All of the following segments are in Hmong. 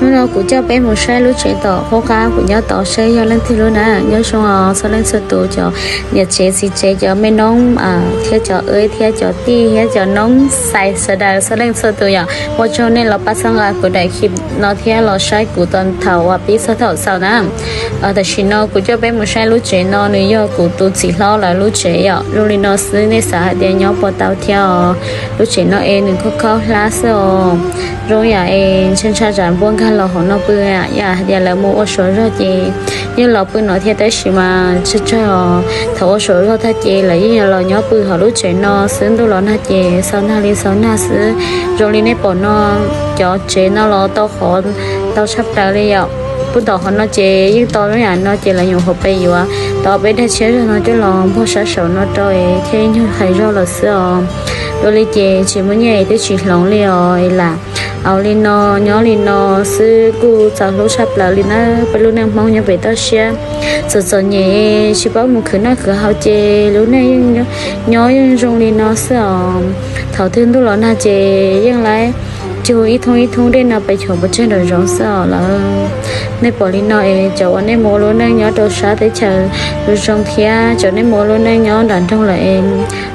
No kuv coj peb mus saib lub tsev tom qub qab kuv nyob tod seb yog leej twg lub na. Nyob zoo os txhua leej txhua tus, cov niam tsev txiv tsev, cov me noob thiab cov thiab cov tij thiab cov noob xais sawv daws txhua leej txhua tus yom. Ua tsaug nej los pab txhawb nqa kuv daim clip no thiab los saib kuv thaum uas pib txog thaum xaus na. Tam sim no kuv coj peb mus saib lub tsev no, nws yog kuv tus txiv hlob lawv lub tsev yom. Zoo li no xwb, nej xav hais tias nyob puas tau thiab os. Lub tsev no es nws khaub khaub hlab xwb os. Zoo yam es ntshe ntshai tsam npua nkag los hauv no pw. Yam hais tias lawv mus ua suav zog ces yeej los pw no thiab, tab sis mas tsawg tsawg os, thaum ua suav zog tag ces lawv yeej yuav los nyob pw hauv lub tsev no xwb. Ntuj los nag ces xaus nag li xaus nag xwb. Zoo li nej pom no, cov tsev no los tau qhov ntau tshaj plaws li yom. Pub tom qhov no ces yeej tau zoo yam no ces lawv nyuam qhuav pe yuav tau peb dag tshiab zog no coj los npog sab saum no rau es thiaj nyuag qhais zog lawm xwb os. Dua li ces tsis muaj nyiaj es twb tsis hloov li os es lam ua li no, nyob li no xwb kuj txaus hlub tshaj plaws li na. Peb lub neej Hmoob nyob pem toj siab txom txom nyem, tsis paub mus khwv noj khwv haus ces lub neej yeej nyob yeej zoo li no xwb os. Thaum twg ntuj los nag ces yeej laib cug ib thoob ib thoob dej no pes chaws pov tseg nraum zoov xwb os lawm. Nej pom li no es cov uas nej mus ua lub neej nyob rau sab teb chaws zoo zoo thiab cov nej mus ua lub neej nyob nram nroog lawm es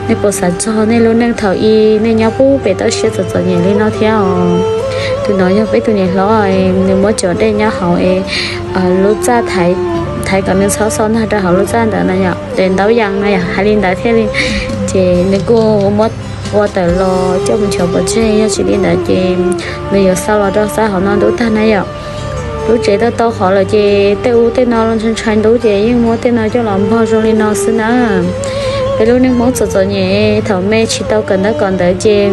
nej puas xav txog nej lub neej thaum ub nej nyob pub pem toj siab txom txom nyem li no thiab os? Tus no yog peb tus niam hlob, nws muab cov dej nyob hauv es lub txaj thaiv kom nws txhob xauj ntag rau hauv lub txaj ntawd no yom, ces ntaub yas no yom, hais li ntawd thiaj li. Ces nws kuj muab ua tawm los coj mus chaws pov tseg, yog tsis li ntawd ces nws yuav xauj los rau sab hauv no ntub tag na yom. Lub tsev tau tau qhov lawm ces tej ub tej no los ntshai ntshai ntub ces yeej muab tej no coj los npog zoo li no xwb na. Peb lub neej Hmoob txom txom nyem, thaum me tsis tau kawm ntawv kom ntawd ces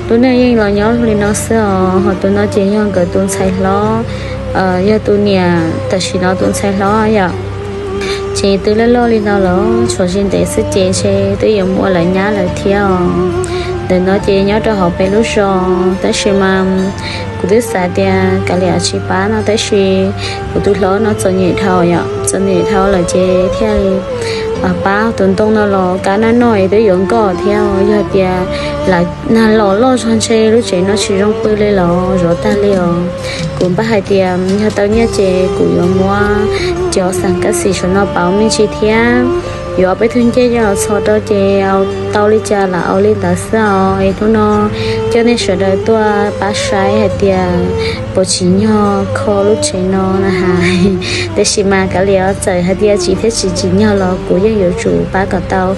lub neej yeej los nyob li no xwb os. Ho tus no ces yog nkawd tus ntxhais hlob, yog tus niam tam sim no tus ntxhais hlob yom. Ces twb loj loj li no los tshuav tsis ntev xwb ces ntshe twb yuav mus ua lawv nyab lawm thiab os. Ntawm no ces nyob rau hauv peb lub zos, tab sis mas kuv twb xav tias kav liam tsis pab no, tab sis kuv tus hlob no txom nyem dhau yom, txom nyem dhau lawm ces thiaj li pab tus ntoo no los kab noj noj es twb yuav nkoj thiab. Yog tias lam nag los loj zog ntshe lub tsev no tsis zoo pw li los zov tag li os. Kuv npaj hais tias yog tau nyiaj ces kuv yuav muab cov xas kab xis saum no pauv me ntsis thiab yuav peb tug ncej coj los txhos rau ces tau li cas lam ua li ntawd xwb os. Es hnub no coj nej sawv daws tuaj pab saib hais tias puas tsim nyog kho lub tsev no na has. Tab sis mas kav liam, txawm hais tias tsim thiab tsis tsim nyog los kuv yeej yuav tsum pab kom tau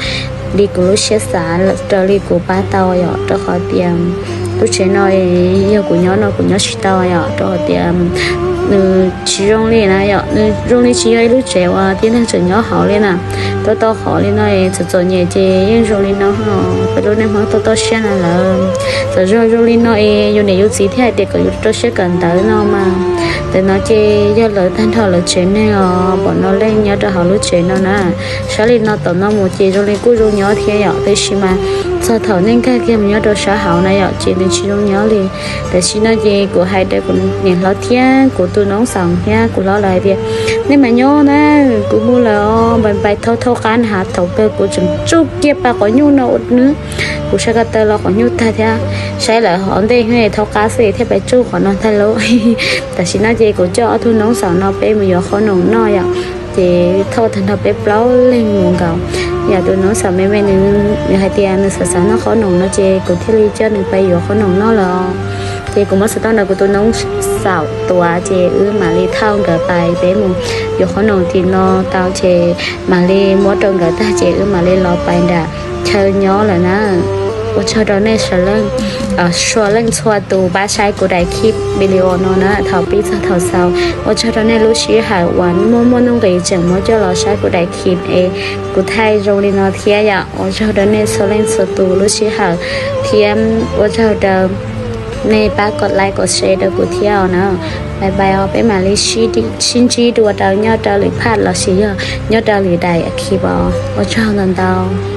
li kuv lub siab xav raws li kuv pab tau yom, rau qhov tias lub tsev no yog kuv nyob no kuv nyob tsis tau yom, rau qhov tias nws tsis zoo li na yom, nws zoo li tsis yog ib lub tsev uas tib neeg tseem nyob hauv li na. Tau tau qhov li no txom txom nyem ces yeej zoo li no. Peb lub neej Hmoob tau toj siab na lawm. Txawm zoo zoo li no es yus niam yus txiv thiaj hais tias kom yus rau siab kawm ntawv no mas. Ntawm no ces yog lawv tag nrho lawv tsev neeg os, pom no leej nyob rau hauv lub tsev no na. Sab li no tom no mus ces zoo li kuj zoo nyob thiab yom, tab sis mas txog thaum nej nkag kiag mus nyob rau sab hauv na yom ces nws tsis zoo nyob li. Tam sim no ces kuv hais rau kuv niam hlob thiab kuv tus noob xaus thiab kuv hlob lawv hais tias nej mas nyob na, kuv hu lawm os, npais npais thaub thaub qab na has, thaum kawg kuv tseem tsuj kiag pas quav nyuj no ua nws. Kuv sawv ko taw los quav nyuj tag thiab, saib lawm hov ntej thaub qab xwb thiaj pais tsuj qhov no tag lauj. Tam sim no ces kuv coj ob tug noob xaus no peb mus yuav qhob noom noj yom. Ces thauj tag nrho peb plaub leeg mus nkaus. Yog tus noob xaus me me nws hais tias nws xav xav noj qhob noom no ces kuv thiaj li coj nws pais yuav qhob noom noj lawm. Ces kuv muab xov tooj ntawm kuv tus noob xaus tuav ces wb mam li thauj nkawd pais peb mus yuav qhob noom tim no tau ces mam li muab rau nkawd tag ces wb mam li los pais nram chaw nyob lawm na. Ua tsaug rau nej sawv leej, sua leej txhua tus pab saib kuv daim clip video no na thaum pib txog thaum xaus. Ua tsaug rau nej lub sij hawm uas muaj muaj nuj nqis tseem muab coj los saib kuv daim clip es kuv thaij zoo li no thiab yom. Ua tsaug rau nej txhua leej txhua tus lub sij hawm thiab ua tsaug rau nej pab kom like kom share rau kuv thiab os na. Bye bye os, peb mam li sib ntsib dua rau nyob rau lwm part lossis yog nyob rau lwm daim clip os. Ua tsaug ntau ntau.